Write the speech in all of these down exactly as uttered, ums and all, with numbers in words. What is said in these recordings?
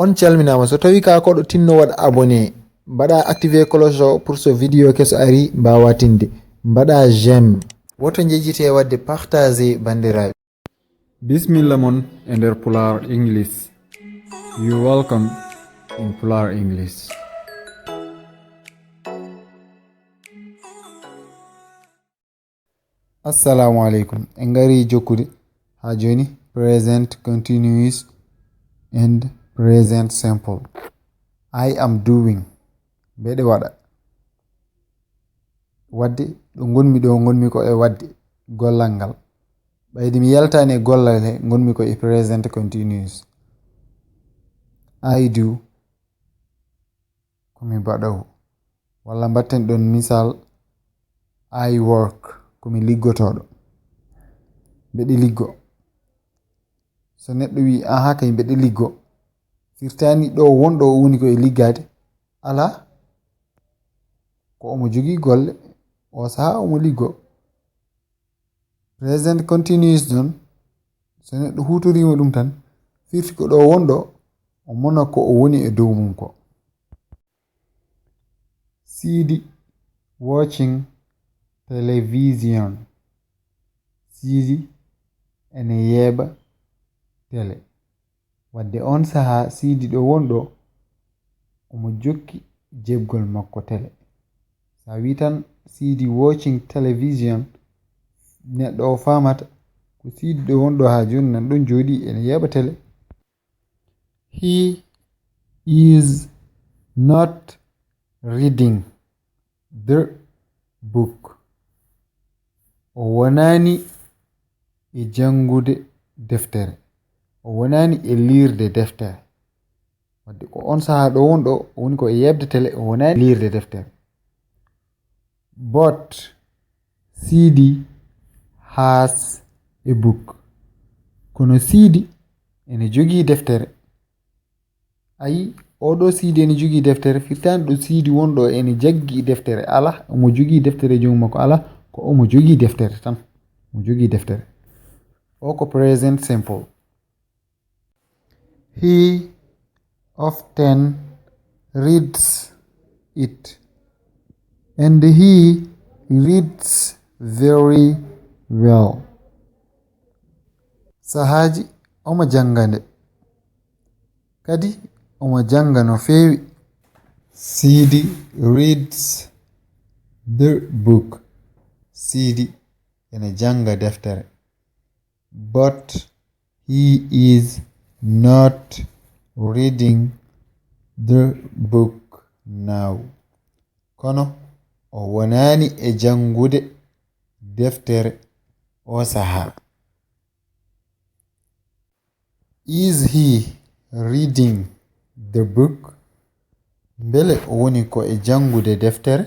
On calminaama. So tawi ka koɗo tinno waɗ abonné, mbaɗa activé cloche o pour so vidéo keso ari mbawa tinde. Mbaɗa j'aime. Woto njejjite waɗde partagé, banndiraaɓe. Bismilla mon e nder Pulaar English. You welcome in Pulaar English. Assalamu alaikum. En ngari jokkude haa jooni present continuous and present simple. I am doing. Mbeɗe waɗa. Waɗde, ɗo ngonmi ɗo, ngonmi ko e waɗde gollal ngal. Ɓayde mi yaltaani e gollal he, ngonmi ko e present continuous. I do. Ko mi baɗoowo. Walla mbatten ɗon misal, I work, ko mi liggotooɗo. Mbeɗe liggo. So neɗɗo wi'i, "Aha, kay mbeɗe liggo." Firtaani ɗo wonɗo o woni ko e liggaade. Alaa. Ko omo jogii golle. O sahaa omo liggo. Present continuous ɗon, so neɗɗo huutoriima ɗum tan, firti ko ɗo wonɗo, o mona ko o woni e dow mum ko. Siidi watching television. Siidi ene yeeɓa tele. Wadde on sahaa Siidi ɗo wonɗo, omo jokki jeebgol makko tele. Sa wi tan Siidi watching television, neɗɗo o faamata ko Siidi ɗo wonɗo haa jooni nan ɗon jooɗi ene yeeɓa tele. He is not reading the book. O wonaani e janngude deftere. O wonaani e liirde deftere. Wadde ko on sahaa ɗo wonɗo, o woni ko e yeeɓde tele, o wonaani liirde deftere. But Siidi has a book. Kono Siidi ene jogii deftere. Ayi, oɗo Siidi ene jogii deftere, firtaani ɗo Siidi wonɗo ene jaggi deftere. Alaa, omo jogii deftere e junngo makko. Alaa, ko omo jogii deftere tan. Omo jogii deftere. O ko present simple. He often reads it. And he reads very well. Sahaaji omo jannga nde. Kadi omo jannga no feewi. Siidi reads the book. Siidi ene jannga deftere. But he is not reading the book now. Kono o wonaani e janngude deftere o sahaa. Is he reading the book? Mbele o woni ko e janngude deftere?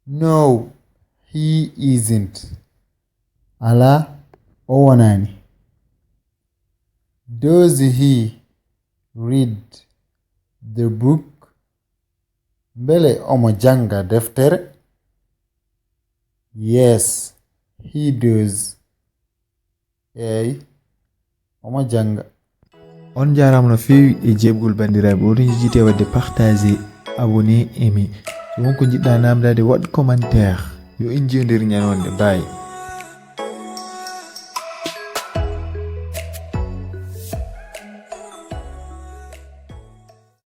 No, he isn't. Alaa, o wonaani. Does he read the book? Mbele omo jannga deftere? Yes, he does. Eey, omo jannga. On njaaraama no feewi e jeeɓgol banndiraaɓe. Oɗon njejjitee waɗde partagé, abonné, aimé. So won ko njiɗɗaa naamndaade, waɗ commentaire. Yo en njiyodir ñande wonde. Bye.